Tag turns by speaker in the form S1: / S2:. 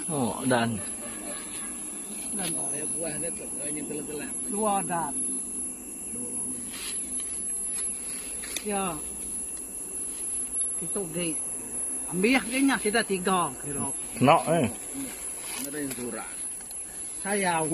S1: Oh, dan.
S2: Dua dan. Ya. Itu gi. Ambih gi nya sida tiga kira.
S1: Kena eh.
S2: Sayau.